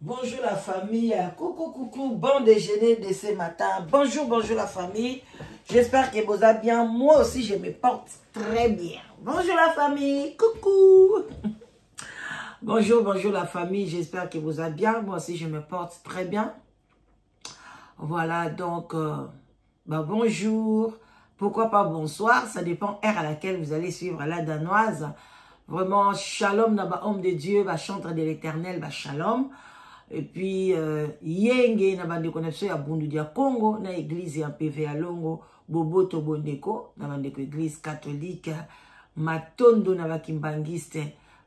Bonjour la famille, coucou coucou, bon déjeuner de ce matin. Bonjour, bonjour la famille. J'espère que vous allez bien. Moi aussi, je me porte très bien. Bonjour la famille, coucou. Bonjour, bonjour la famille. J'espère que vous allez bien. Moi aussi, je me porte très bien. Voilà, donc, bah, bonjour. Pourquoi pas bonsoir? Ça dépend heure à laquelle vous allez suivre la Danoise. Vraiment, shalom, naba homme de Dieu, ba chantre de l'éternel, ba shalom. Et puis, yenge, na bande connexion ya Bundu dia Congo, na église ya PV ya Longo, Boboto Bondeko, na bande église catholique, Matondo na ba kimbanguiste.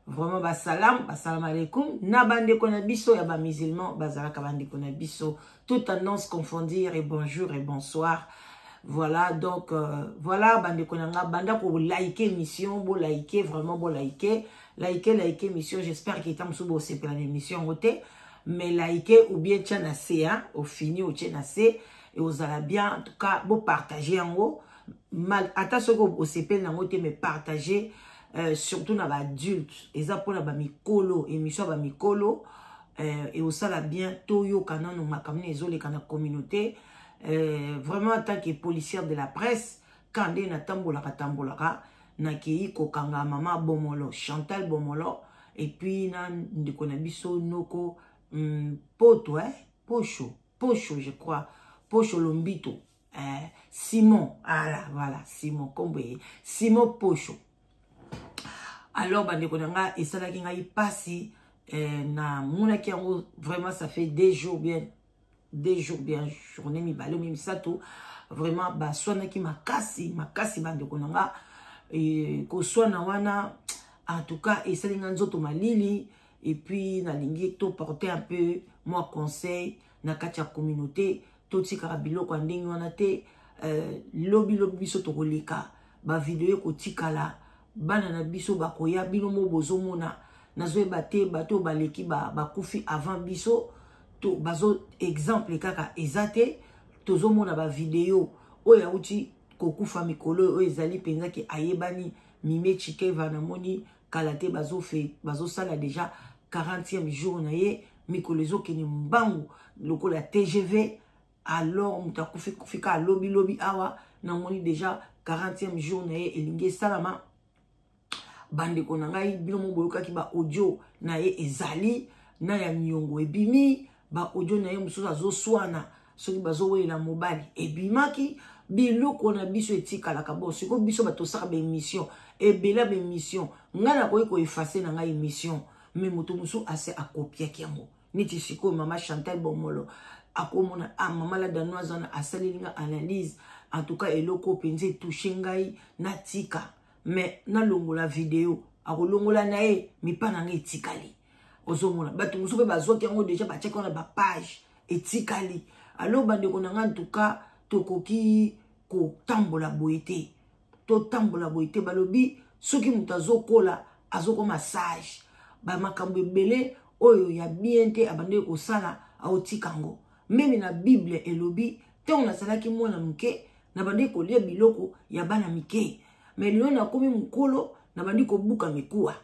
Vraiment, ba salam, ba salam alaikum. Na bande na biso ya ba musulman, bazalaka bande na biso. Toute tendance confondir et bonjour et bonsoir. Voilà, donc, voilà, bande konanga, banda ko liker émission, bo liker, vraiment bo liker, liker, liker émission, j'espère qu'il est sous bo c'est l'émission côté, mais liker ou bien tient assez, hein, au fini ou tient assez, et vous allez bien, en tout cas, bo partager en haut, mal, attention au CP en haut, mais partager, surtout na ba adulte, et ça pour la ba mikolo, émission ba mikolo, et au ça la bien, toyo kanan ou makamne isolé kana communauté. Vraiment en tant que policière de la presse, quand on a tambolaka tambolaka, na kei kokanga mama Bomolo, Chantal Bomolo, et puis na ndeko na biso noko poto, Pocho, Pocho je crois, Pocho Lombito, Simon, ah voilà, Simon Kombe, Simon Pocho. Alors bandeko na nga esalaki ngai pasi, na monaki yango vraiment ça fait des jours bien. Des jours bien journée mibale misato vraiment baswanaki makasi makasi bandeko na nga, et koswana wana en tout cas esali nga nzoto malili, et puis nalingi to porter un peu moi conseil na kati ya communauté, totikaka biloko ya ndenge wana te, lobi lobi biso tokoleka ba video ekotikala bana na biso bakoya bino mo bozomona nazoyeba te bato baleki bakufi avant biso to bazo exemple kaka eza te tozomona ba video oyo auti kokufa mikolo oyo ezali mpenza ke ayebani Mime Chikeva namoni kala te bazosala déjà 40e jour na ye mikolo ezokende mbangu lokola TGV. Alors moto akufi kufika alobi lobi awa namoni déjà 40e jour na ye elingi esalama bandeko na ngai bino mo boyokaki ba audio na ye ezali na ya nyongo ebimi ba audio na ye mosusu azoswana soki bazowela mobali ebimaki biloko na biso etikalaka bon sikoyo biso bato tosaka ba émission ebele ba émission ngai nakoki koeffacer na ngai émission mais moto mosusu ase akopiaki yango neti sikoyo mama Chantal Bomolo akomona ah mama la Danoise wana asaleli nga analyse en tout cas eloko mpenza etouche ngai natika mais nalongola video akolongola na ye mipa na ngai etikali ozomona bato mosusu mpe bazwaki yango déjà batiaki wana bapage etikali alors bandeko na ngai en tout cas tokoki kotambola boye te totambola boye te balobi soki moto azokola azokoma sage bamakambo ebele oyo ya bien te abandeki kosala aotika yango meme na Bible elobi ntango nazalaki mwana moke nabandeki kolia biloko ya bana mike mais lelo nakomi mokolo nabandi kobuka mikuwa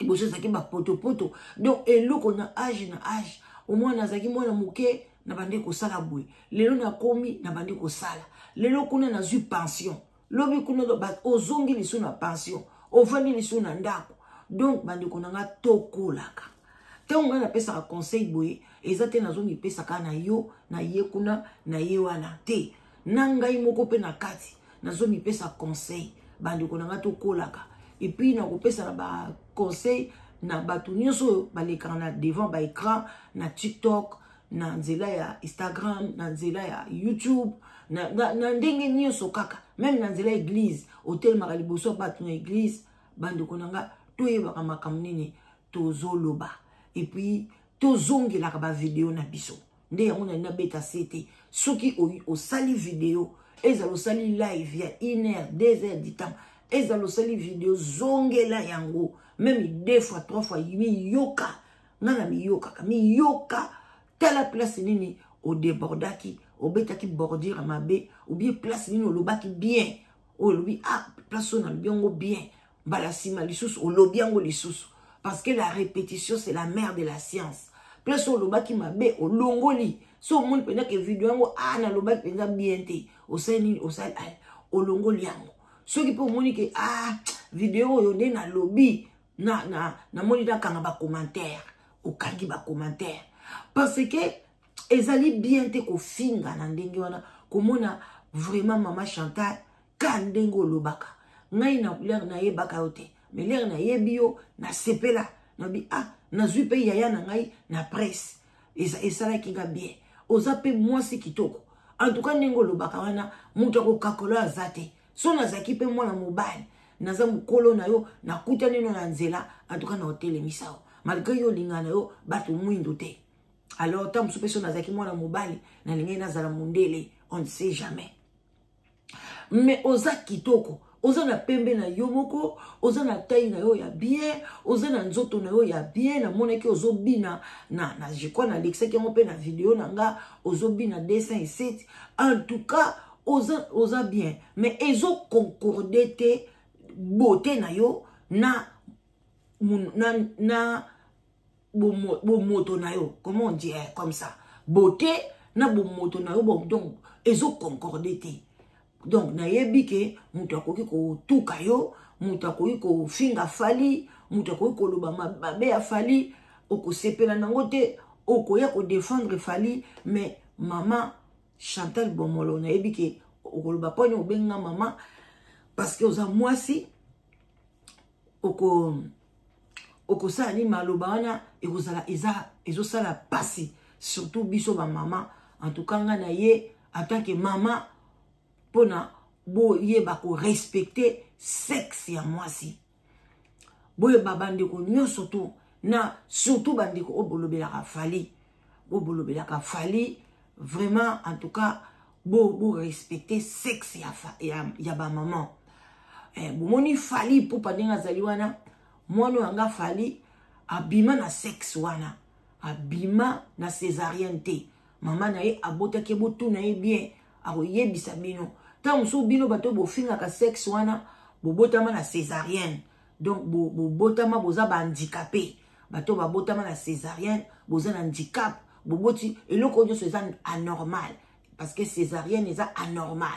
liboso ezalaki bapotopoto donc eloko na age na age omwana nazalaki mwana moke nabandi kosala boye lelo nakomi nabandi kosala lelo kuna nazwi pension lobi kuna ozongi lisu na pension ovandi lisu na ndako donc bandeko na nga tokolaka ntango ngai napesaka conseil boye eza te nazomipesaka na yo na ye kuna na ye wana te na ngai moko mpe na kati nazomipesa conseil bandeko na nga tokolaka et puis nakopesa na ba conseil na bato nyonso oyo balekaka na devant ba écran na TikTok na nzela ya Instagram na nzela ya YouTube na ndenge nyonso kaka même na nzela église otelemaka liboso ya bato na église bandeko na nga toyebaka makambo nini tozoloba et puis tozongelaka ba video na biso nde yango na nabeta sete soki osali video ezala osali live ya 1 heure 2 heures du temps ezala osali video zongela yango même 2 fois 3 fois miyoka nga na miyokaka miyoka tala place nini odébordaki obetaki bordure mabe ou bien place nini olobaki bien oyo olobi ah place oyo nalobi yango bien mbala nsima lisusu olobi yango lisusu parce que la répétition c'est la mère de la science. Place oyo olobaki mabe, olongoli. So omoni mpenza ke video yango, ah, nalobaki mpenza bien te, osali nini? Osali, olongoli yango. Soki mpe omoni ke, ah, video oyo nde nalobi, namoni nakanga bacommentaire, okangi bacommentaire, parce que ezali bien te kofinga na ndenge wana. Komona vraiment mama Chantal, ka ndenge olobaka, ngai na l'heure nayebaka yo te, mais l'heure nayebi yo, nasepela, nabi, ah, nazwi mpe yaya na ngai na presse, esalaki nga bien. Oza mpe mwasi kitoko. En tout cas, ndenge olobaka wana, moto akokakola aza te. So nazalaki mpe mwana mobali, naza mokolo na yo, nakutani no na nzela, en tout cas na otelemisa yo, malgré yo olingana na yo bato mwindu te. Alors ntango mosusu mpe so nazalaki mwana mobali, nalingai nazala mondele, on ne sait jamais. Mais oza kitoko, oza na pembe na yo moko, oza na taille na yo ya bien, oza na nzoto na yo ya bien. Namonaki ozobina na, je crois nalekisaki yango mpe na video na nga, ozobina 207. En tout cas oza bien, mais ezoconcorde te beauté na yo na bomoto na yo. Comment on dit, eh, comme ça, beauté na bomoto na yo. Bon, donc ezoconcorde te. Donc nayebi ke moto akoki kotuka yo, moto akoki kofinga Fally, moto akoki koloba mabe ya Fally, okosepela nango te, okoya kodéfendre Fally. Mais mama Chantal Bomolo, nayebi ke okoloba mponi obenga mama, parce que oza mwasi, okosala nini? Maloba wana ekozala eza ezosala pasi, surtout biso bamama. En tout cas ngai na ye en tant que mama, mpona boyeba korespecte sexe ya mwasi. Boyeba, bandeko nyonso to na surtout bandeko oyo bolobelaka Fally, oyo bolobelaka Fally, vraiment, en tout cas borespecte bo sexe ya bamama. Bomoni Fally Ipupa ndenge azali wana, mwana oyo anga Fally abima na sexe wana, abima na césarienne te. Mama na ye abotaki, botuna ye bien, akoyebisa bino. Ntango mosusu bino bato bofingaka sexe wana, bobotama na césarienne, donc bobotama boza bahandicapé. Bato babotama na césarienne, boza na handicap, boboti eloko nyonso eza anormal, parce que césarienne eza anormal.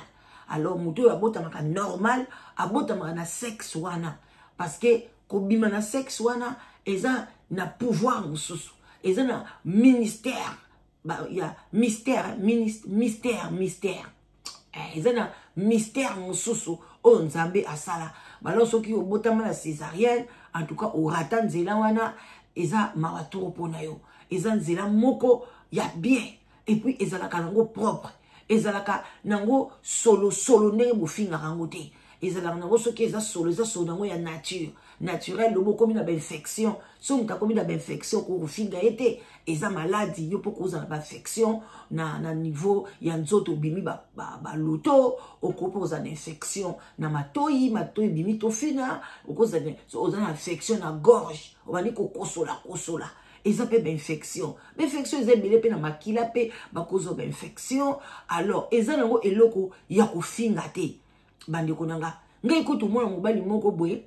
Alors moto oyo abotamaka normal, abotamaka na sexe wana, parce que kobima na sexe wana eza na pouvoir mosusu, eza na ministère ya mystère, mystère, mystère, eza na mystère mosusu oyo Nzambe asala. Balo soki obotama na césarienne, en tout cas orata nzela wana, eza mawa toro mpona yo. Eza nzela moko ya bien, et puis ezalaka nango propre, ezalaka nango solosolo ndenge bofingaka yango te. Ezalaka nango, soki eza solo, eza solo nango ya nature, naturel. Lobo okomi na bainfection, so moto akomi na bainfection, kokofinga ye te, eza maladi. Yo mpo kozala na bainfection na niveau ya nzoto, obimi baloto, ba okoki mpo kozala na infection na matoi, matoi ebimi tofina, okozala oza na infection na gorge, obandi kokosola kosola, eza mpe bainfection. Bainfection eza ebele mpe na makila mpe bakozwa bainfection. Alors eza nango eloko ya kofinga te, bandeko na nga. Ngai kutu mwana mobali moko boye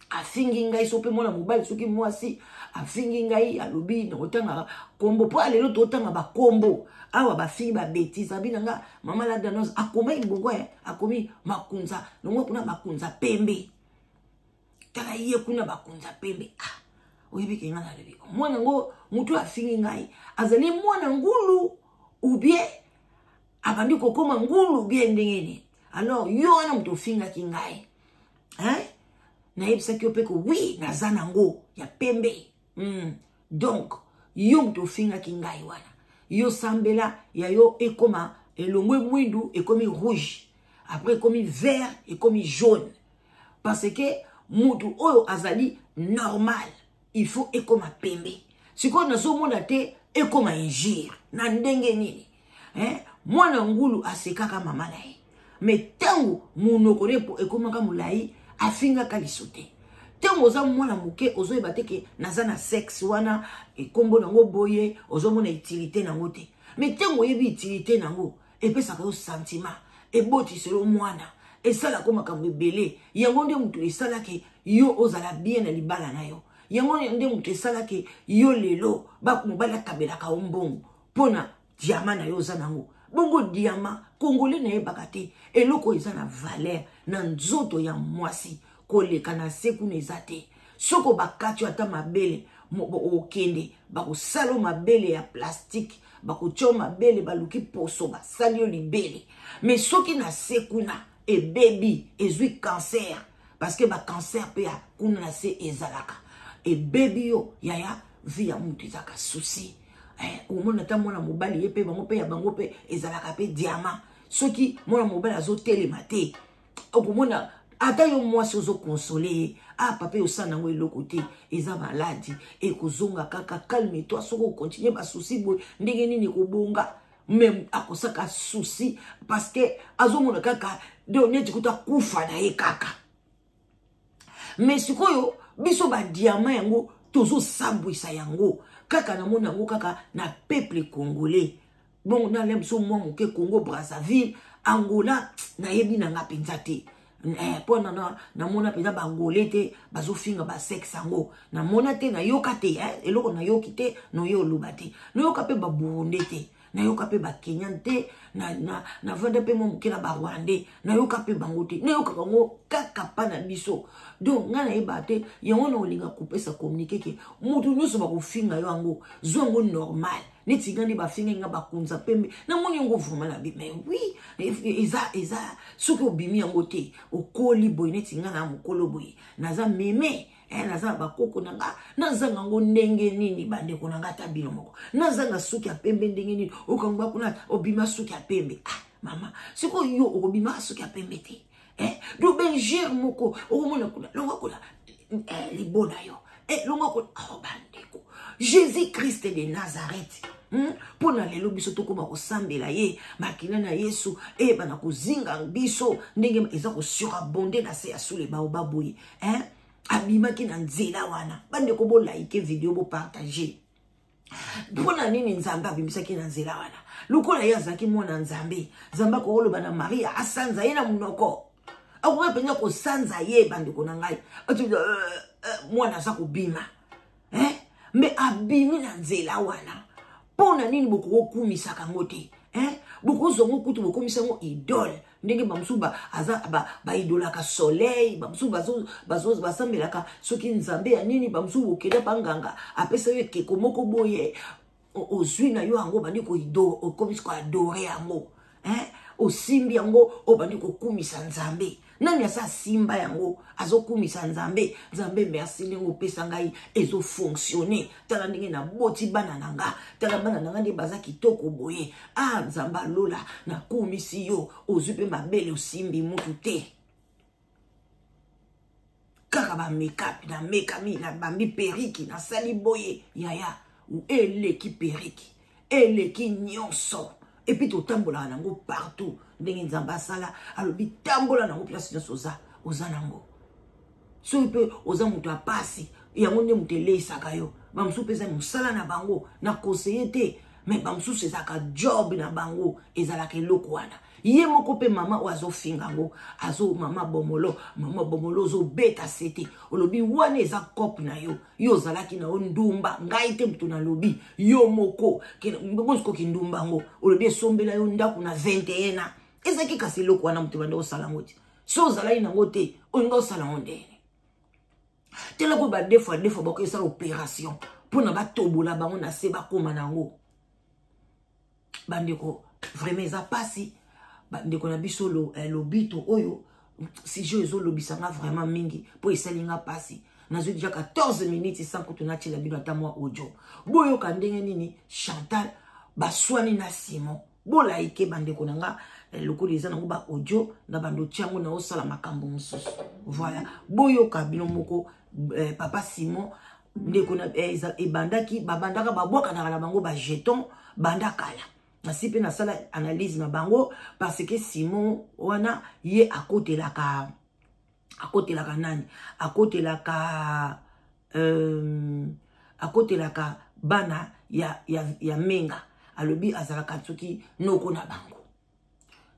afingi ngai, so mpe mwana mobali, soki mwasi afingi ngai, alobi na kotanga kombo, mpo alelo totanga bakombo awa, bafingi babêtises, abi na nga mama la Danoise, akomaki bongo, akomi makunza longo kuna, makunza pembe, tala ye kuna, bakunza pembe. Ah, oyebi ke ngai nalobi, mwana yango, motu afingi ngai azali mwana ngulu ou bien abandi kokóma ngulu bien ndenge nini? Alors yo wana moto ofingaki ngai, hein? Nayebisaki yo mpe ko wi naza nango ya pembe. Donc yo moto ofingaki ngai wana, yo sambela ya yo ekóma elongwe mwindu, ekomi rouge, après ekomi vert, ekomi jaune, parce que mutu oyo azali normal, il faut ekóma pembe. Sikoyo nazomona te ekóma injure na ndenge nini, hein? Mwana ngulu asekaka mama na ye, mais ntango monoko ne ekomaka molai, afingaka liso te. Ntango oza mwana moke, ozoyeba te ke naza na sexe wana, ekombo nango boye, ozomona utilité nango te. Mais ntango oyebi utilité nango, epesaka yo sentiment, ebotiselo mwana, esalaka makambo ebele. Yango nde moto esalaki yo ozala bien na libala na yo. Yango nde moto esalaki yo lelo mobali akabelaka yo mbongo mpo na diama na yo oza nango. Bongo diama kongole nayebaka te eloko eza na valeur na nzoto ya mwasi koleka na se kuna eza te. Soko bakati yo ata mabele okende bakosala yo mabele ya plastique, bakotia yo mabele, baluki poso basali yo libele. Mais soki na se kuna ebebi, ezwi cancer, parce que ba cancer pe ya kuna na se ezalaka, ebebi yo yaya, vie ya mutu ezalaka souci. Omona ata mwana mobali ye pe bango pe ya bango pe ezalaka pe diamant. Soki mwana mobali azotelema te, okomona ata yo mwasi ozokonsole ye, ah papa osala nango eloko te, eza maladi ekozonga kaka, calme toi, soki okontinue basusi boye ndenge nini ekobonga. Mais akosaka souci parce que azomona kaka donc neti kuta kufa na ye kaka. Mais sikoyo biso ba diamant yango tozosambwisa yango kaka, namoni yango kaka na peuple congolais. Bon, nalia biso mwa moke Congo Brazzaville, Angola nayebi na nga mpenza te. Mpo namona mpenza bangolais te bazofinga basexe yango, namona te, nayoka te, eloko nayoki te, noye oloba te, nayoka mpe baburundais te, nayoka mpe bakenyan te, navanda mpe mwa moke na barwandais, nayoka mpe bango te, nayoka bango kaka mpa na biso. Donc ngai nayeba te yango, na olinga kopesa communiqué ke motu nyonso bakofinga yo yango, zwa yango normal. Neti nga nde bafingai nga bakonza pembe, namoni yango vraiment na bi, mais oui, eza soki obimi yango te okoli boye. Neti nga na mokolo boye, naza meme, naza na bakoko na nga, nazanga yango ndenge nini? Bandeko na nga, ata bino moko, nazanga suki ya pembe ndenge nini? Okangwa kuna obima suki ya pembe, ah mama, sikoyo yo okobimaka suki ya pembe te, do benjere moko okomona kuna, longwa kuna, libona yo, longwa kuna. Oh bandeko, Jésus Christ de Nazareth, mpo na lelo biso tokóma kosambela ye, makila na Yesu eyebana kozinga biso ndenge eza kosurabonde na se ya sule baoba boye, abimaki na nzela wana. Bandeko, bolaike video, bopartage. Mpo na nini Nzambe abimisaki na nzela wana? Lokola ye azalaki mwana Nzambe, Nzambe akokoloba na Maria asanza ye na monoko, akoki mpenza kosanza ye. Bandeko na ngai, mwana aza kobima, me abimi na nzela wana mpo na nini? Bokokokumisaka yango te, bokozwa yango kutu bokomisa yango idole, ndenge bamosusu baidolaka soleil, bamosusu basambelaka soki nzambe ya nini, bamosusu bokenda banganga apesa yo ekeko moko boye, ozwi na yo yango, obandi okomisi koadore yango, osimbi yango, obandi kokumisa Nzambe. Nani asa asimba yango azokumisa Nzambe? Nzambe, merci ndenge opesa ngai ezofonctionne. Tala ndenge naboti bana na nga, tala bana na nga nde baza kitoko boye. Ah Nzambe alola, nakumisi yo. Ozwi mpe mabele, osimbi mutu te, kaka bamekapi, namekami, nabambi periki, nasali boye. Yaya, eleki periki, eleki nyonso. Epuis totambolaka nango partout, ndenge Nzambe asala, alobi tambola nango place nyonso oza, oza nango. Soki mpe oza moto ya pasi, yango nde moto eleisaka yo. Bamosusu mpe eza mosala na bango, na conseiller te, mais bamosusu ezalaka job na bango, ezalaka eloko wana. Ye moko mpe mama oyo azofinga yango, azo mama bomolo, mama bomolo, ozobeta sete, olobi wana eza cope na yo, yo ozalaki na yo ndumba, ngai te moto nalobi, yo moko bosikoki ndumba yango, olobi esombela yo ndako na 21 ans, ezalaki kasi eloko wana moto banda osala yango te. So ozalaki nango te, olinga osala yango ndenge tela koyo ba deux fois deux fois bakoki esala opération mpona batobola bango na se bakóma na yango. Bandeko, vraiment eza mpasi, bandeko na biso. Lobito oyo sujet ezolobisa nga vraiment mingi mpo esali nga mpasi. Nazwi deja 14 minutes sans kutu natiela bino ata mwa audio, boyoka ndenge nini Chantal baswani na Simon. Bolaike bandeko na nga, lokola eza nango ba audio na bando tiango na osala makambo mosusu. Voilà, boyoka bino moko, papa Simon, ndeko na ebandaki, babandaka babwakanaka na bango bajeton banda kala. Nasi mpe nasala analyse na bango, parce que Simon wana ye akotelaka nani? Akotelaka bana ya Menga, alobi azalaka soki noko na bango.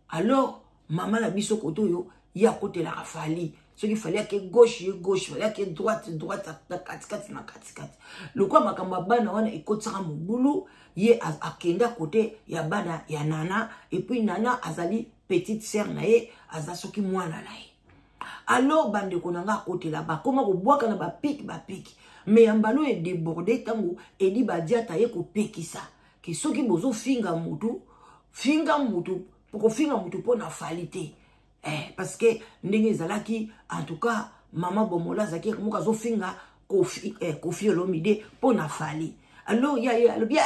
Alors mama na biso kote oyo ye akotelaka Fali. Soki Fally ake gauche, ye gauche, Fally ake droite, droite, na katikati, na katikati. Lokola makambo ya bana wana ekotisaka mobulu, ye akenda kote ya bana ya Nana, et puis Nana azali petite sœur na ye, aza soki mwana na ye. Alors bandeko na nga akotela bakoma kobwaka na bapiki bapiki, mais ya mbala oyo edéborde ntango Edi Badiata ye kopekisa ke soki bozofinga mutu, finga mutu, kofinga mutu mpo na Fally te. Parce que ndenge ezalaki, en tout cas mama Bomolo azalaki moko azofinga Kofi, Kofi Olomide mpo na Fally. Alors ya ye alobi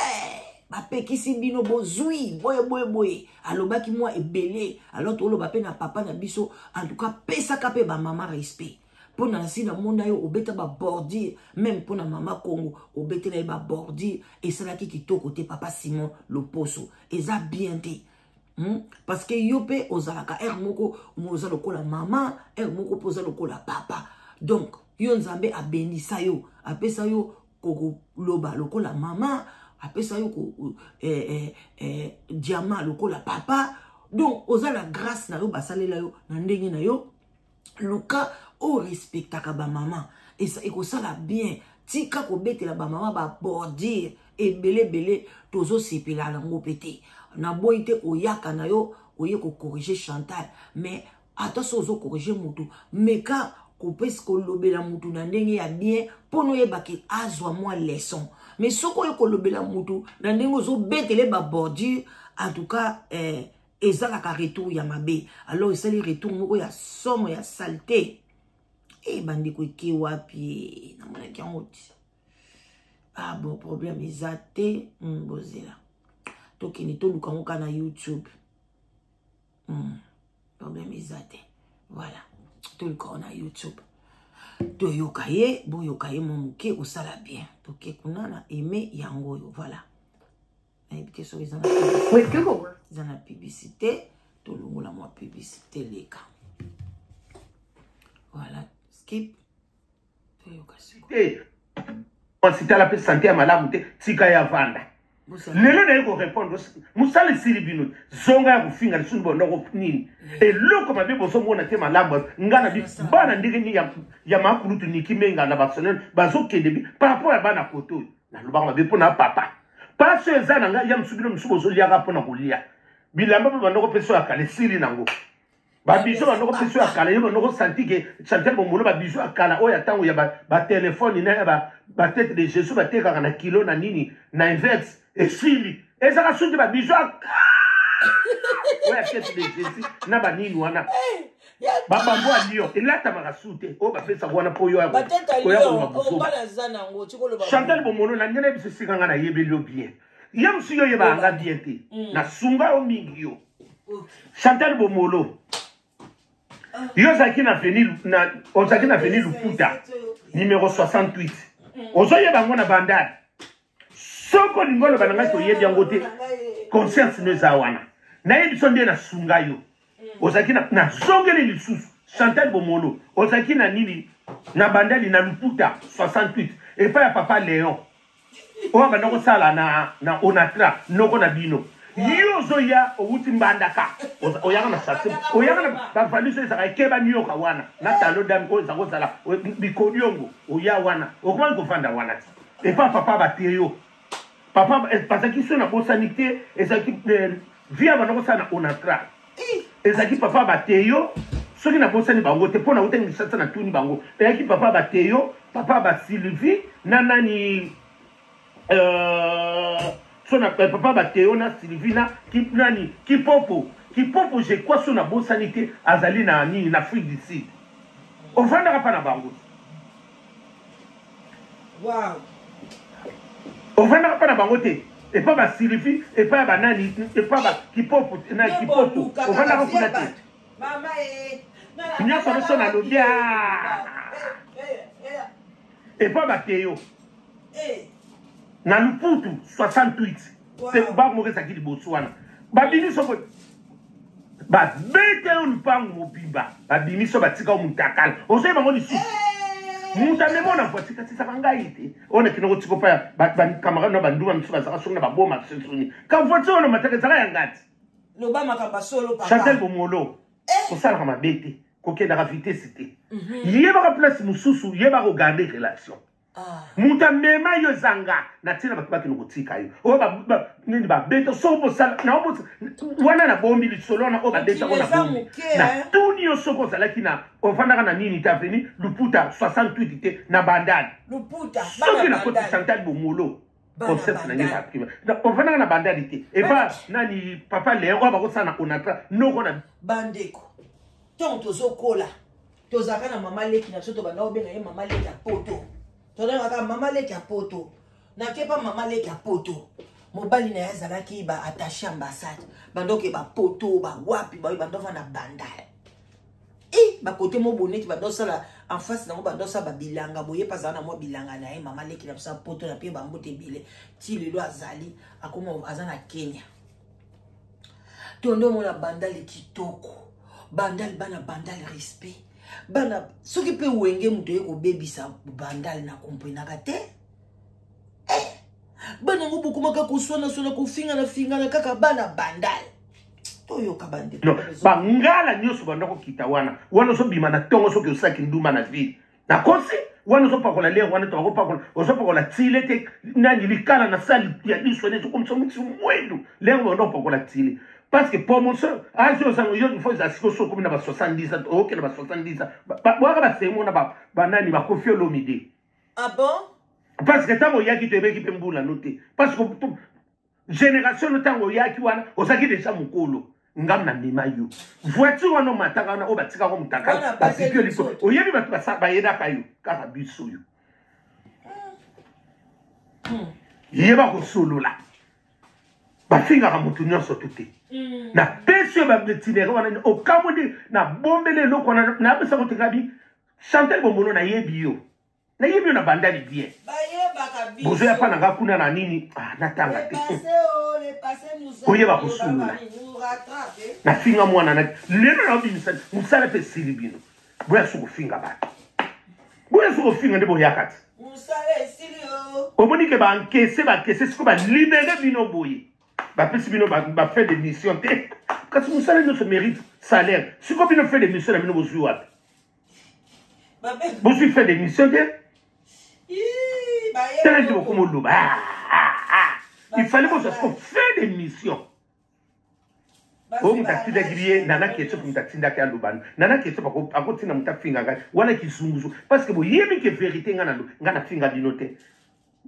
bapekisi bino bozwi boye boye boye, alobaki mwa ebele. Alors toloba mpe na papa na biso, en tout cas pesaka mpe bamama respect, mpo na nsi namona yo obeta babordure, même mpo na mama Kongo obetela ye babordure, esalaki kitoko te. Papa Simon Loposo, eza bien te. Parce que yo mpe ozalaka aire moko oza lokola mama, aire moko mpe oza lokola papa. Donc yo Nzambe abendisa yo, apesa yo koloba lokola mama, apesa yo diamant lokola papa. Donc oza na grâce na yo, basalela yo na ndenge na yo. Luka orespectaka bamama, ekosala bien. Tika kobetela bamama babordure ebele ebele, tozosepela yango mpe te. Naboyi te oyaka na yo oye kocorriger Chantal, mais ata so ozocorriger motu, meka kopesi kolobela mutu na ndenge ya bien, mpo oyebaki azwa mwa leçon. Mais soki oye kolobela mutu na ndenge ozobetele babordure, en tout cas ezalaka retour ya mabe. Alors esali retour moko ya somo ya saleté. E bandeko, eke wapi? Namonaki yango ti. Ah bon, problème eza te. Bozela tokende toluka yango kaka na YouTube. Problème eza te. Voilà, toluka yango na YouTube, toyoka ye, boyoka ye mwa moke, osala bien. Toke kuna na aime yango oyo. Voilà, nayebi te soki eza na publicité, tolongola mwa publicité leka. Voilà, skip, toyoka sikoyo. Mwasi tala mpe sante ya malamu te, tika ya vanda. Lelo naye korépondre, mosala esili bino, zonga ya kofinga lisusu bondoko nini, eloko mabe bozomona te. Malamu nga na bana ndenge nini ya makulutu Niki Menga na Barcelone bazokende par rapport ya bana kote oyo nalobaka mabe mpo na papa. Pasi oyo eza na ngai ya mosu, bino mosusu bozoliaka mpo na kolia bilamba mpe bandoko mpe so ya kala esili nango, babiso bandoko mpe so ya kala. Yo bandoko santi ke Chantal Bomolo, babiso ya kala oyo ya ntango ya batelefone na ya batete de Jésus batekaka na kilo na nini na inverse esili, ezaka suki babiso ya oyo ya tete de Jésus na banini wana, babambo ya lion elatamaka su te, oyo bapesaka wana mpo yo oya koloba buzoba. Chantal Bomolo, na ndenge na biso esika nga nayebeli yo bien, ye mosu yo oyebaka nga bien te, nasunga yo mingi. Yo Chantal Bomolo, yo ozalaki na veni, ozalaki na veni Luputa numéro 68, ozoyeba yango na Bandade. Soki olingi oloba na ngai toyebi yango te, conscience no eza wana. Nayebi so nde nasunga yo. Ozalaki nazongeli lisusu, Chantal Bomolo, ozalaki na nini na Bandali na Luputa 68 epai ya papa Léon oyo abanda kosala na Onatra, noko na bino. Yo ozoya, owuti Mbandaka, oyaka na sase, oyaka na bavalise oyo ezalaka ekeba nioka wana na talo dame oyo eza kozala bikodiongo. Oya wana, okomaki kovanda wana ti epa papa bateyo. Papa bazalaki so nabosani te, ezalaki via banda kosala na Onatra, ezalaki papa bateyo. Soki nabosani bango te, mpo na utaki misasa, natuni bango, eyaki papa bateyo, papa basylvie na nani, so na papa bateo na Sylvie na nani, Kipopo. Kipopo, je crois, so nabosani te, azali na nini, na Afrique du Sud. Ovandaka mpa na bango. Ovandaka mpa na bango te, epa basylvie, epa ya banani, epa ba Kipopo na Kipopo, ovandaka kuna te. Nyonso nyonso nalobi epa bateyo na Luputu 68, bango moko ezalaki liboso wana. Babimi soko babeta yo lupangu mobimba, babimi so batika yo mutakala, ozoyeba bango lisusu. Moto amema na voiture, kasi ezaka ngai te oyo nakende kotika opa ya bacamarade na banduma misusu bazalaka soki na baboma soni ka voiture oyo na mataka ezalaka ya ngati. Loba makambo solo, papa. Chantal Bomolo, kosalaka mabe te. Kokendaka vitesse te. Yebaka place mosusu, yeba kogarde relation. Ah. Moto amema yo eza nga na ntina bato bakende kotika yo oyo nini babeta soki bosala wana nabombi lisolo wana oyo babetako na bombi natuni yo soki ozalaki na ofandaka na nini te aveni luputa 68 te na bandali soki nakoti chantal bomolo concert na ngai eza prima ofandaka na bandali te epa nani papa leon oyo bakosala na onatra noko na bandeko ntango tozokola tozalaka na mama leki na biso tobanda kobenga ye mama leki ya poto. Tozalaka mama leki ya poto. Nakepa mama leki ya poto. Mobali na ye azalaki ba attaché ambassade. Bandoke ba poto, ba wapi, ba bando na bandal. E bakote mo boneti bando sala en face nango bando sala ba bilanga boye pa zana mwa bilanga na ye mama leki na biso poto na pie bambote ebele. Ti lelo azali akoma aza na Kenya. Tondo mona bandal kitoko. Bandal bana bandal respect. Bana soki pe wenge moto ye kobebisa bandal na comprenaka te. Eh bana ngo bokomaka koswana swana kofingana fingana kaka bana bandal. Toyoka bande. Non, bangala nyonso banda kokita wana. Wana ozobima na ntongo soki osalaki ndumba na ville. Nakosi wana ozopakola lere wana tokopakola ozopakola tile te nani likala na sali ya liso neti okomisa moti mwendu lere wana opakola tile parce que promotion age ozango yo il faut ezala sikoyo soki okomi na ba 70 ans okende ba 70 ans bwaka basemo na banani bakofi olomide. Ah bon? Parce que ntango oyaki toyebeki mpe mbula no te parce que génération no ntango oyaki wana ozalaki deja mokolo ngam na mema yo voiture wana omataka wana oyo batikaka motaka bazipi yo likolo oyebi bato bayedaka yo kaka biso yo yeba kosolola bafingaka motu nyonso tu te. Napesi yo batinere wana okamwi nde nabombeli eloko wana napesa kotengabi Chantal Bomolo nayebi yo. Nayebi yo na bandali bien. Bozoya pa na nga kuna na nini? Ah, natanga te. Koyeba kosundola. Nafinga mwana na lelo naobimisa mosala mpe esili bino. Boya so kofinga bato. Boya so kofinga nde boyaka te. Omoni ke bankese bakese siko balibere bino boye. Bapesi bino ba fin de mission te. Kasi mosala nyonso mérite salaire. Siko bino fin de mission na bino bozwi wapi? Bozwi fin de mission te. Tala nde bokoma oloba. Il fallait bozwa siko fin de mission. Oyo moto atindaki ye Nana Ketchup moto atindaki aloba Nana Ketchup akotinda moto afinga ngai wana kizunguzu parce que boyebi ke vérité ngai nalo ngai nafinga bino te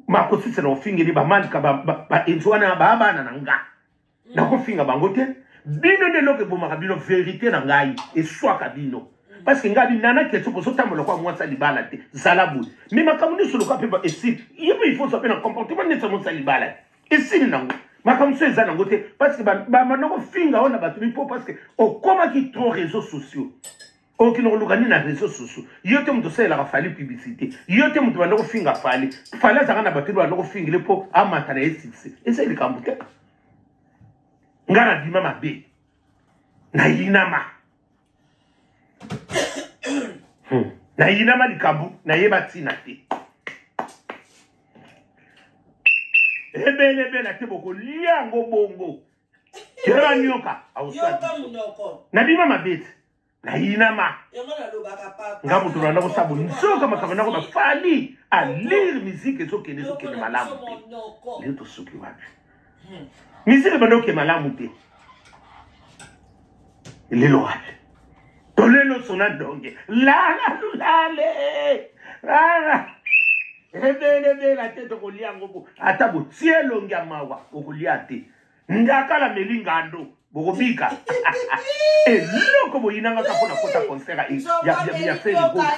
makosisa na ofingeli bamalika baenzo wana baabana na nga nakofinga bango te bino nde eloko ebomaka bino vérité na ngai eswaka bino parce que ngai Nana Ketchup ozotambola kwa mwasi ya libala te zala boye mais makambo nyonso lokola mpe esili ye mpe il faut ozwa mpe na comportement neti ya mwasi ya libala te esili nango makambo so eza nango te parce que bamanda kofinga oyo na bato mipo parce que okomaki trop réseaux sociaux okende koluka nini na réseaux sociaux yo te moto osalelaka Fally publicité yo te moto banda kofinga Fally Fally azalaka na bato banda kofingile mpo amata na ye succès eza likambo te ngai nabima mabe nayinama nayinama likambo nayeba ntina te ebele ebele te bokolia yango bongo keba nyoka nabima mabe te nayinama nga moto nanda kosala nzoka makambo nako bafali alire musique ezokende ezokende malamu te lelo tosuki wapi musique ebanda okende malamu te lelo wapi tolelo sona ndonge lala lulale lala ebelebela te tokolia yango bo ata botie elongi ya mawa okolia te ndakala meli ngando bokobika eloko boyinanga kaka mpona kota concert ya Ferre Gola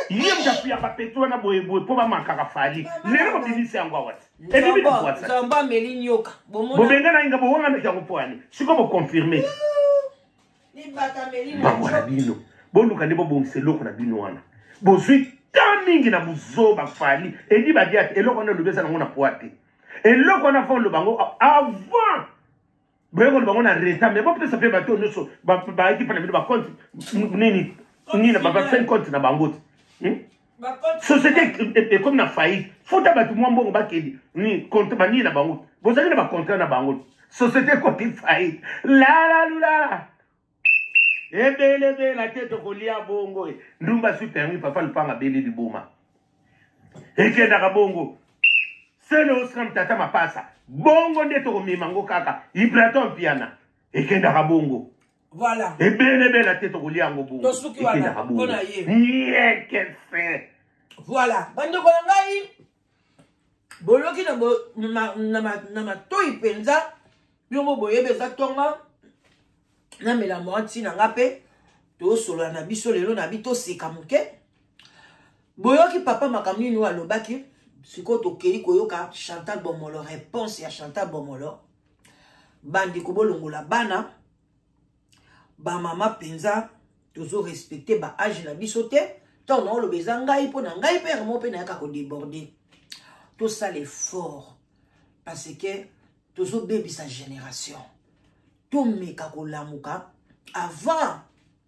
ye moto apiyaka peto wana boyeboye mpo bamakaka Fally lelo bobimisi yango awa te ebimi bobenganaki nga bowanganaki yango mpo ani sikoyo boconfirme mawa na bino boluka nde bobongisa eloko na bino wana bozwi temps mingi na buzoba Fally edi badia te eloko wana olobi eza nango na poa te eloko wana fo oloba yango avant boye koloba yango na retard mais bopesa mpe bato nyonso bayaki mpa na bino bacompte nini nini bafin compte na bango te société ekomi na faillite futa bato mwa mbongo bakende banini na bango bozalaki na bacontrat na bango société ekomi faillite lala lulala. Ebelebela te tokolia bongo. Ndumba su permis papa lupanga beli liboma. Ekendaka bongo. Sele osram tata mapasa. Bongo nde tokomema ngo kaka. Ibraton Mpiana. Ekendaka bongo. Voilà. Ebelebela te tokolia yango bongo. Tosuki wana Ekendaka bongo. mpona ye. Niekese. Voilà. Bandeko na ngai boloki na, bo, na, na, na matoi mpenza bino mo boyebi eza ntonga namela mwa ntina nga mpe tosolola na biso lelo na bi toseka moke. Boyoki papa makambo nini oyo alobaki. Sikoyo tokei koyoka Chantal Bomolo, réponse ya Chantal Bomolo. Bandeko bolongola bana bamama mpenza, tozorespecte ba age na biso te. Ntango naoloba eza ngai mpo na ngai mpe mo mpe nayaka kodéborde. Tosala effort parce que tozobebisa génération. Tomeka kolamuka avant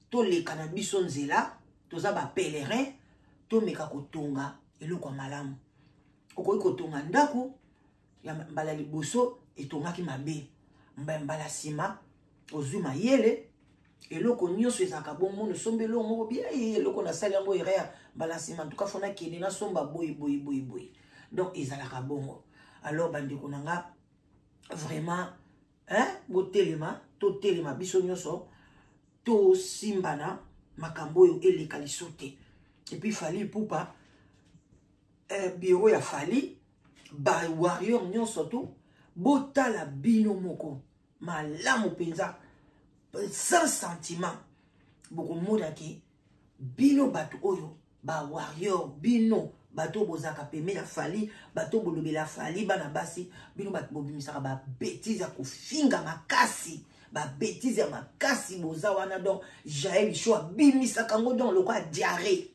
toleka na biso nzela, toza bapèlerin. Tomeka kotonga eloko ya malamu. Okoki kotonga ndako ya mbala liboso etongaki mabe, mbala nsima ozwi mayele. Eloko nyonso ezalaka bongo. Osombi eloko moko bien, eloko nasali yango erreur, mbala nsima ntuka fo nakende nasomba boye boye boye boye. Donc ezalaka bongo. Alors bandeko na nga, vraiment, hein, botelema, totelema biso nyonso, tosimbana makambo oyo eleka liso te. Et puis Fally Ipupa, bureau ya Fally, bawarrior nyonso tu botala bino moko malamu mpenza, sans sentiment. Bokomona ke bino bato oyo bawarrior, bino bato oyo bozalaka pembe na Fally, bato oyo bolobela Fally, bana basi, bino bato bobimisaka babêtises ya kofinga makasi, babêtises ya makasi boza wana. Donc Jael Show abimisaka yango donc lokola diarrhée.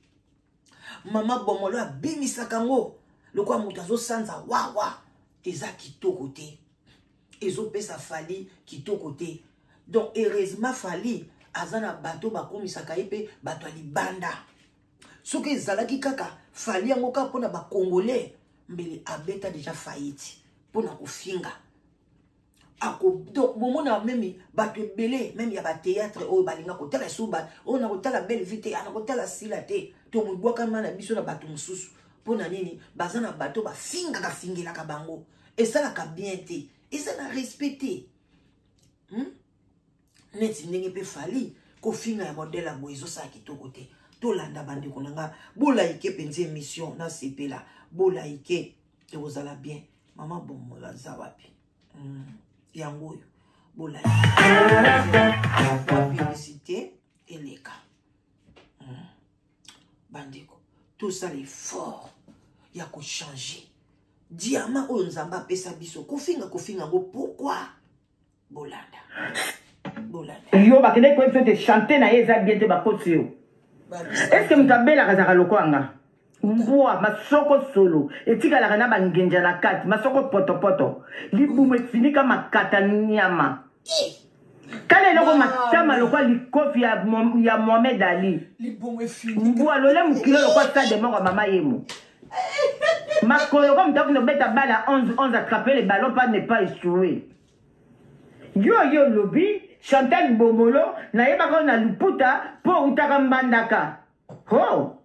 Mama Bomolo abimisaka yango lokola moto azosanza wawa. Eza kitoko te, ezopesa Fally kitoko te. Donc heureusement Fally aza na bato bakomisaka ye mpe bato ya libanda. Soki ezalaki kaka Fally yango kaka mpona bacongolais, mbele abeta déjà faillite mpona kofinga. Donc bomona même bato ebele même ya bathéâtre oyo balinga kotala suba oyo na kotala Belle Vie te, na kotala Sila te, tomibwakama na biso na bato mosusu. Mpona nini? Baza na bato bafingaka, fingelaka bango. Esalaka bien te, eza na respect te, Neti ndenge mpe Fally kofinga ya modèle ya boye ezosala kitoko te. Tolanda bandeko na nga, bolike mpenza émission, nasepela, bolike, ekozala bien. Mama Bomolo aza wapi? Yango oyo bolike, publicité eleka. Bandeko, tosala effort ya kochanger diamant oyo Nzambe apesa biso. Kofinga kofinga yango pourquoi? Bolanda, bolanda. Yo bakendaki koyebi biso te chante na ye eza bien te, bakoti yo. Est ce que moto abelaka azalaka lokola nga? Mbwa masoko solo etikalaka na bangenja na kati, masoko potopoto, libumu efinika makata nyama. Tala eloko matama lokola likofi ya Mohamed Ali. Mbwa lole mokilo lokola stade moko ya mama yemo. Makolo comme moto akende obeta bala 11 11, attraper le ballon pas ne pas échouer. Yo yo olobi Chantal Bomolo, nayebaka yo na luputa mpo outaka Mbandaka. Ho,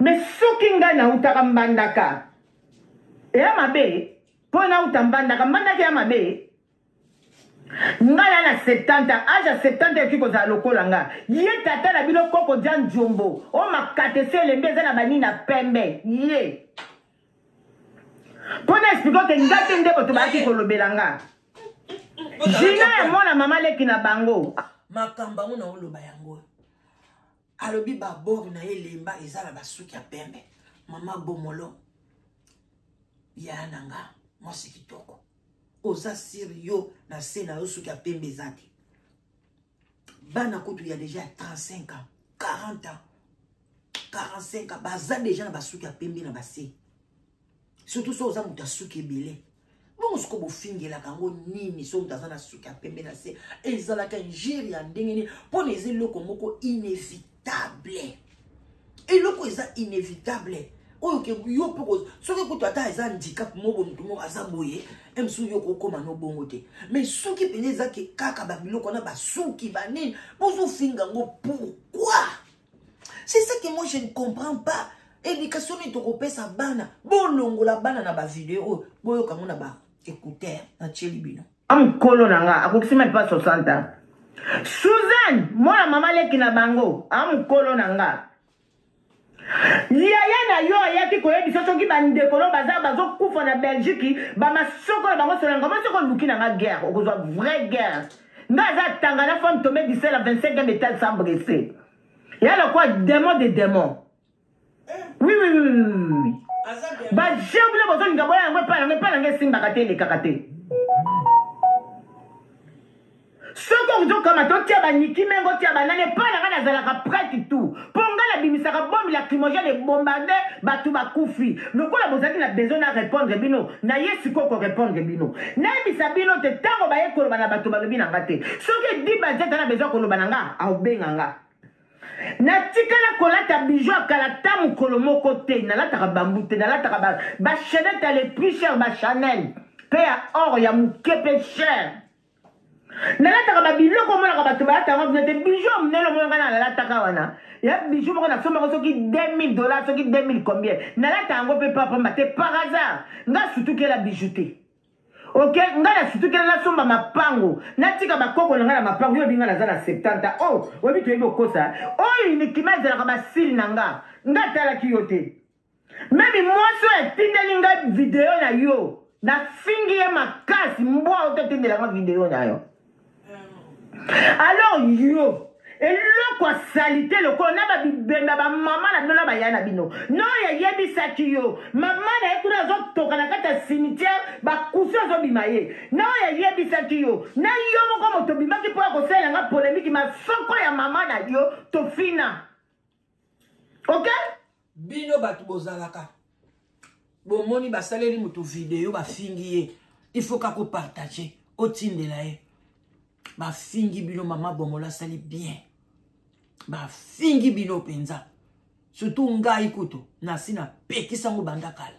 mais soki ngai nautaka Mbandaka, eya mabe mpo nauta Mbandaka? Mbandaka eya mabe? Ngai na 70 age ya 70 ekoki kozala lokola nga ye tata na bino koko dia nzombo oyo makata esi elembi, eza na banini na pembe ye mpo na expliquer te. Nga te nde bato bayaki kolobela nga jina ya mwana mama leki na bango. Makambo yango na oloba yango, alobi babord na ye elemba, eza na basuki ya pembe. Mama Bomolo ya na nga, mwasi kitoko, oza sûr yo na se na yo suki ya pembe eza te? Bana kutu ya déjà 35 ans, 40 ans, 45 ans baza déjà na basuki ya pembe na base, surtout so oza moto ya suki ebele bongo. Siko bofingelaka yango nini? So moto aza na suki ya pembe na se, ezalaka injure ya ndenge nini? Mpona eza eloko moko inévitable, eloko eza inévitable. Oyo ke yo mpe soki kutu ata eza handicap moko motu moko aza boye msu yo okokoma no bongo te. Mais soki mpenza eza ke kaka babiloko wana basuki banini bozofinga yango pourquoi? C'est ça que moi je ne comprends pas. Éducation nini tokopesa bana? Bolongola bana na bavideo oyo boyoka yango na ba écouteur natieli bino. Amokolo na nga akokisi meme pas 60 ans. Suzanne mwana mama leki na bango amokolo na nga. Yaya na yo ayaki koyebisa soki bandeko no baza bazokufa na Belgique bamasoko na bango solanga mo soki oluki na nga guerre okozwa vraie guerre. Nga aza tanga na femme tombée du ciel à 25e étage sans blesser. Ya lokwa démon de démon. Oui oui oui oui. Ba jeu bino bozolinga boya yango epai yango epai yango esimbaka te elekaka te. Soki ozokamata otia baniki mengo otia banani epai na ngai nazalaka prête tout mpo ngai nabimisaka bombe lacrymogène ebombarde bato bakufi. Lokola bozalaki na besoin na répondre bino, naye sikoyo korépondre bino. Nayebisa bino te ntango baye koloba na bato balobi na nga te. Soki Edi Badiata na besoin koloba na nga, aobenga nga. Natikala kolata bijou ya kala ata mokolo moko te. Nalataka bambu te, nalataka ba, ba chaînette ya le plus cher, ba Chanel pe ya or ya moke pe cher. Nalataka ba biloko omonaka bato balata yango bino te. Bijou ya monene omonaka na nalataka wana ya bijou moko nasombaka soki 2000 dollars soki 2000 combien. Nalata yango pe pamba te par hasard. Nga sutukela bijou te. Ok, nga na sutukela nasomba mapango natika bakoko na nga na mapango. Yo oyebi nga naza na 70 ans. Oh, oyebi toyebi okosa oyo inikima ezalaka basile na nga. Nga atalaki yo te. Meme mwasi oyo atindeli nga video na yo, nafingi ye makasi. Mbwa oyo totindela nga video na yo. Alors yo eloko ya salite lokola na babibembe ba mama na bino na baya na bino noyo ayebisaki yo mama na ye kuna azotoka na kati ya cimetière bakufi azobima ye noyo ayebisaki yo na yo moko moto obimaki mpo ya kosalela nga polemiki masoko ya mama na yo tofina. Ok? Bino bato bozalaka bomoni basaleli moto video bafingi ye, il faut kaka opartage otindela ye. Bafingi bino mama Bongola asali bien, bafingi bino mpenza. Surtout ngai kutu nasi napekisa ngo banda kala.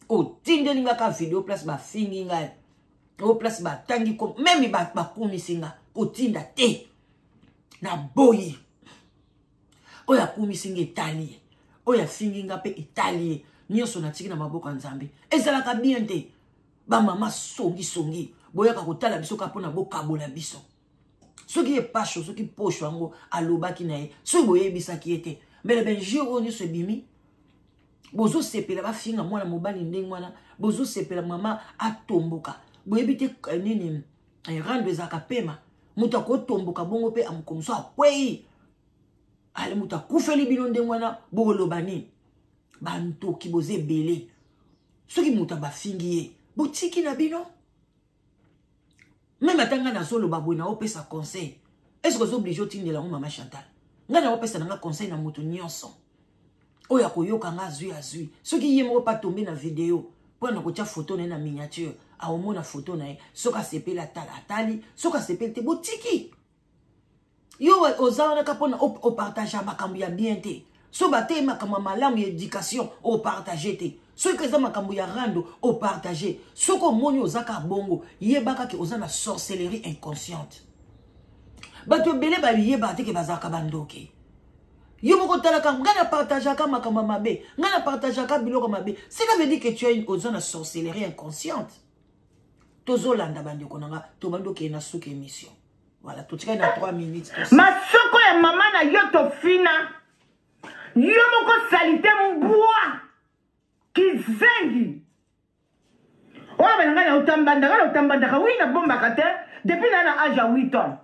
Otindeli nga ka video place bafingi ngai, o place batangi meme bakumisi nga, kotinda te. Naboyi. Oyo akumisi nga etali ye, oyo afingi nga mpe etali ye. Nyonso natiki na maboko ya Nzambe. Ezalaka bien te. Bamama songisongi boyaka kotala biso kaka mpona bokabola biso. Soki ye pasho, soki posho yango alobaki na ye, soki boyebisaki ye te, mbele benjure oyo nyonso ebimi. Bozosepela bafinga mwana mobali ndenge wana, bozosepela mama atomboka. Boyebi te nini rando ezalaka pema. Moto akotomboka bongo mpe amokomoso akwei. Ale moto akufeli bino ndenge wana, bokoloba nini? Bantoki boza ebele. Soki moto abafingi ye, botiki na bino. Meme ata ngai nazoloba boye, naopesa conseil. Est-ce que oza obligé otindela yango mama Chantal? Ngai naopesa nanga conseil na moto nyonso. Oyo akoyoka nga azwi azwi. Soki ye moko pa tombe na video, mpo na kotia photo na ye na miniature, aomona photo na ye. Soki asepeli atala atali, soki asepeli te botiki. Yo oza wana ka mpona opartage makambo ya bien te. So bateye makambo ya malamu ya éducation, opartage te. Soki eza makambo ya rando, opartage. Soki omoni oza ka bongo, yebaka ke oza na sorcellerie inconsciente. Bato ebele bayebaka te ke bazalaka bandoki. Yo moko talaka, ngai na partageaka makambo ya mabe, ngai na partageaka biloko mabe. Cela veut dire que tu as une oza na sorcellerie inconsciente. Tozolanda bandeko na nga, tobandi okende na suka émission. Voilà, totikali na 3 minutes. Masoko ya mama na yo tofina. Yo moko salite mbwa. Kizengi. Oyo bana ngai na utambanda, ngai na utambandaka, oui na bombaka te depuis na na âge ya 8 ans.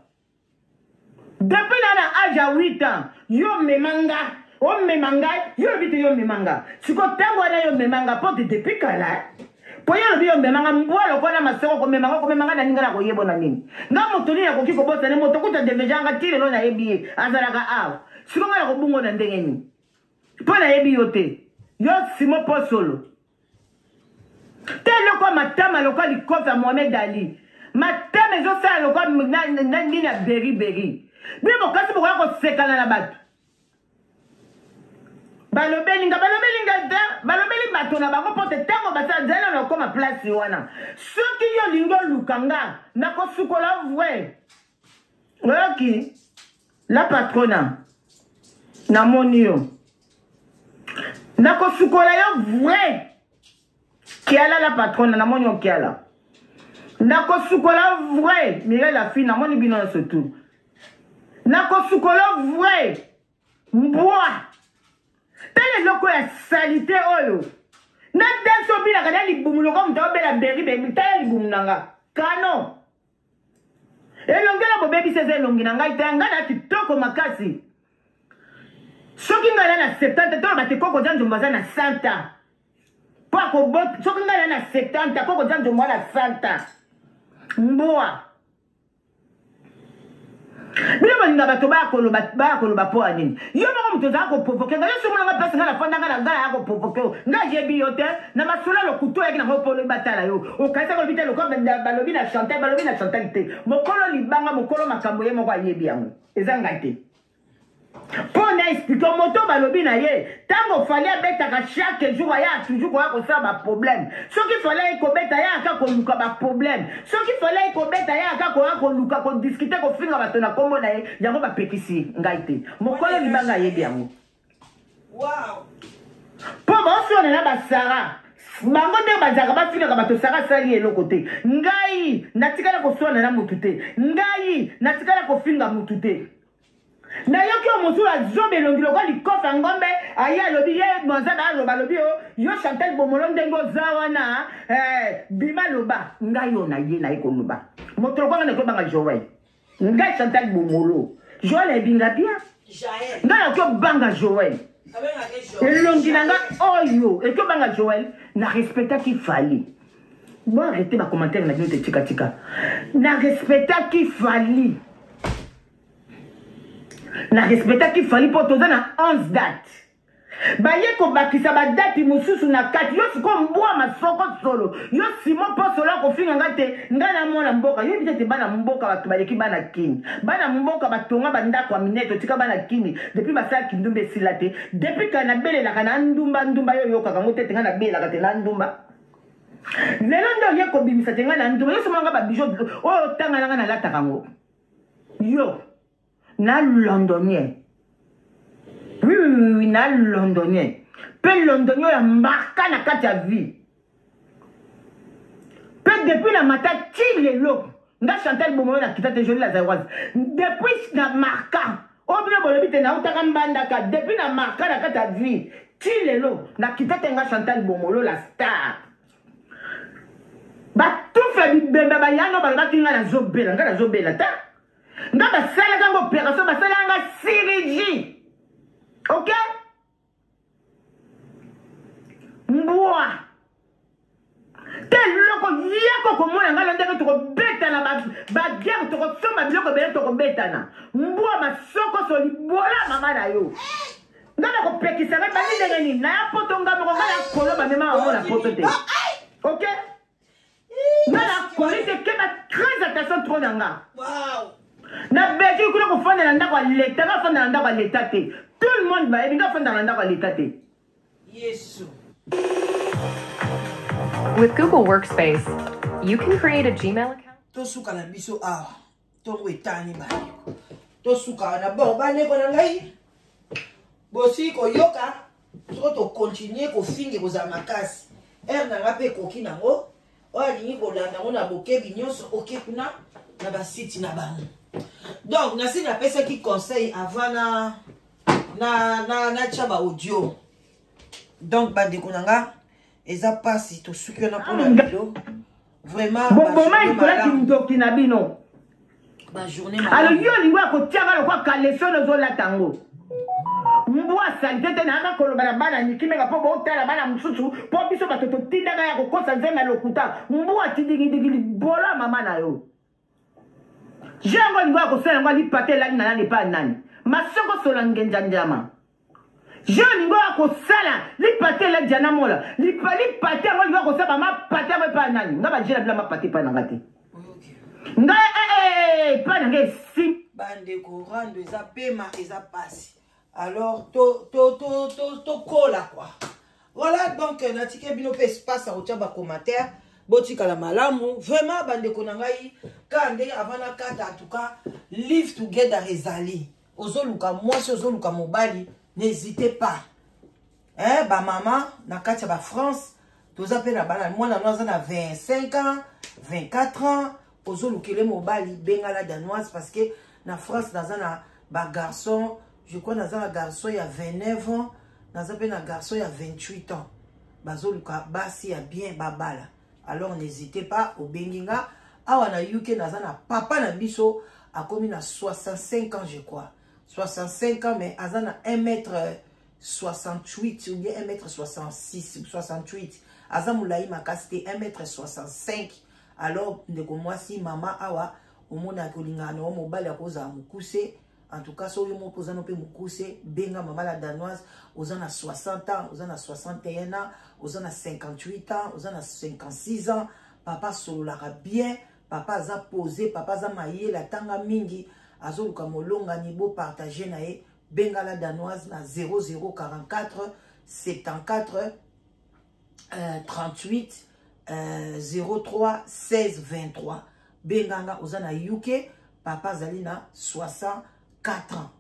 Depuis na na âge ya 8 ans, yo mema nga, omema ngai, yo lobi te yo mema nga. Siko tango wana yo mema nga po te depuis kala. Po yo lobi yo mema nga mbwa lokola masoko komema nga komema nga na ninga na koyebo na nini. Nga moto nini akoki kobosana moto kuta deveja nga ti lelo nayebi ye azalaka awa. Siko nga na kobungo na ndenge nini? Po nayebi yo te. Yo Simon Posolo. Te eloko ya matama lokola likofi ya Mohamed Ali. Matama ezosala lokola nini ya beri beri. Bino bokasi bokoya kosekana na bato. Balobeli nga, balobeli nga te, balobeli bato na bango mpo te ntango basala nzela na okoma place wana. Soki yo olingi oluka nga, nakosukola vrai. Oyoki? La patrona, namoni yo. Nakosukola yo vrai. Kiala la patrona, namoni yo Kiala. Nakosukola vrai. Mireille la fille, namoni bino nyonso tout. Nakosukola vrai. Mbwa. Tala eloko ya salite oyo. Na danse obinaka na libumu lokola moto aobela beri beri. Tala libumu na nga. Kano. Elongi na bobebisi eza elongi na ngai te. Ngai na kitoko makasi. Soki ngai na na 70 toloba te koko ja nzombo aza na 100 ans. Po akobot soki ngai na na 70 koko ja nzombo na 100 ans. Mbwa. Bino bolinga bato baya koloba baya koloba mpo ya nini? Yo moko moto ozala koprovoke ngai. Yo soki monanga place ngai nafanda ngai na ngai naya koprovoke yo. Ngai ayebi yo te na masolo ya lokuta oyaki nango mpo olobi batala yo. Okanisaki olobi te lokola balobi na Chantal, balobi na Chantal te. Mokolo libanga, mokolo makambo ye moko ayebi yango. Eza ngai te. Mpo na explike moto balobi na ye ntango Fally abetaka chaque jour aya toujours koya kosala ba problème. Soki Fally aye kobeta aya aka koluka ba problème. Soki Fally aye kobeta aya aka koya koluka kodiscute kofinga bato na kombo na ye, yango bapekisi ngai te. Mokolo libanga ayebi yango. Wow. Mpo baoswana na basara bango nde bazalaka bafingaka bato. Sara asali eloko te. Ngai natikala koswana na motu te. Ngai natikala kofinga motu te. Nayoki oyo mosusu azoba elongi lokola likofa ya ngombe aye alobi ye mwanzabe aloba alobi yo yo Chantal Bomolo ndenge oza wana eh, bima loba ngai oyo naye naye koloba moto lokola ngai nakobanga Joël ngai Chantal Bomolo Joël ayebi nga bien ngai nakoki obanga Joël elongi na nga oyo ekoki obanga Joël na respectaki Fally. Bo arrêter ba commentaire na bino te tika tika. Na respectaki Fally. Na respectaki Fally po toza na 11 date. Baye kobakisa ba date mosusu na kati. Yo sikoyo mbwa masoko solo. Yo Simon Posolo akofinga nga te. Nga na mwana mboka. Yo yebi te bana mboka bato baleki bana Kin. Bana mboka batonga ba ndako ya minene totika bana Kin. Depuis basala kindumba esila te. Depuis kala nabelelaka na ndumba ndumba yo oyokaka ngo te te nga nabelelaka te na ndumba. Lelo nde oye kobimisa te ngai na ndumba. Yo somo nga ba bijoux oyo otanga na nga nalataka ngo. Yo na londonien. Oui, oui, oui, oui, na londonien. Pe londonien ya marka na kati ya vie. Pe depuis na mata ti lelo nga Chantal Bomoyo na kita te jolie la Zaïroise. Depuis na marka oyo bino bolobi te nautaka mbandaka depuis na marka na kati ya vie ti lelo na kita te nga Chantal Bomolo la star. Batufa bibembe bayano balobaki nga nazobela nga nazobela ta nga basalaka ngo opération basalaka nga chirurgie ok mbwa te eloko yako komona ngai ndenge tokobetana baguerre tokosomba biloko ebele tokobetana mbwa masokoso libola mama na yo ngai nakopekisa ngai bandi ndenge nini naya poto ngai moko ngai nakolo bamema bango na poto te ok ngai nakoli te keba très attention trop na nga na belgique kuna kofanda na ndako ya leta ngai afanda na ndako ya leta te tout le monde bayebi ngai afanda na ndako ya leta te. Yesu. With Google Workspace, you can create a Gmail account. Tosuka na biso awa ntongo etani bandeko tosuka wana bon bandeko na ngai bosi koyoka soko tokontinue kofinga ekozala makasi ere na ngai mpe ekoki nango oyo alingi kolanda yango na bokebi nyonso oke kuna na basite na bango donc nasi napesaki conseil avant na na na natya ba audio donc bandeko na nga eza mpasi tosuki wana mpona lelo vraiment boboma likolo kindoki na bino bajournée alo yo olingi ya kotiaka lokwa kaleson ozolata yango mbwa salite te nayaka koloba na bana nikimeka mpo botala bana mosusu mpo biso bato totindaka ya kokosa nzembe ya lokuta mbwa tidingidingi libolo ya mama na yo je yango olingi ya kosala yango alipate elali na nani epai nani masoko sola ngenja njama je olingi ya kosala lipate elali jana mola lipate yango olingi ya kosala bamapate yango epai nani nga baje na bino mapate epai na nga te ngai epai na nga esi bandeko rando eza pema eza pasi. Alors tokola to, to, to, to quoi. Voilà, donc natike bino mpe espace ya kotia bacommentaire. Botikala malamu vraiment, bandeko na ngai. Kaka ndenge avant nakata, en tout cas live together ezali. Ozoluka mwasi, ozoluka mobali, n'hésitez pas, eh, bamama na kati ya bafrance, toza mpe na bana. Mwana no aza na 25 ans, 24 ans, ozolukele mobali, benga La Danoise, parce que na France naza na bagarçon. Je crois naza na garçon ya 29 ans, naza mpe na garçon ya 28 ans, bazoluka basi ya bien babala. Alors n'hésitez pas, obengi nga. Awa na UK naza na papa na biso, akomi na 65 ans, je crois 65 ans, mais aza na 1 mètre 68 ou bien 1 mètre 66, 68. Aza molai makasi te, 1 mètre 65. Alors ndeko mwasi, mama, awa omonaki olingaka na yo mobali akozala mokuse. En tout cas, soki moko oza no mpe mokuse, benga mama La Danoise. Oza na 60 ans, oza na 61 ans, oza na 58 ans, oza na 56 ans, papa asololaka bien, papa aza posé, papa aza mayele, atanga mingi, azoluka molongani, bopartage na ye. Benga La Danoise na 0044 74 38 03 16 23. Benganga. Oza na UK, papa azali na 64 ans,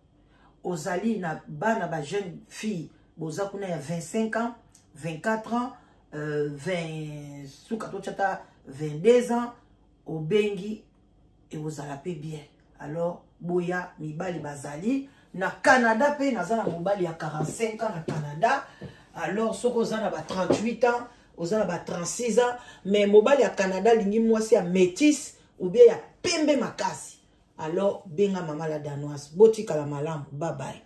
ozali na bana bajeune fille, boza kuna ya 25 ans, 24 ans, 20, suka totiata 22 ans, obengi, ekozala mpe bien. Alors boya, mibali bazali na Canada mpe. Naza na mobali ya 45 ans na Canada. Alors soki oza na ba 38 ans, oza na ba 36 ans, mais mobali ya Canada alingi mwasi ya métisse ou bien ya pembe makasi, alors benga mama La Danoise. Botikala malamu, bye bye.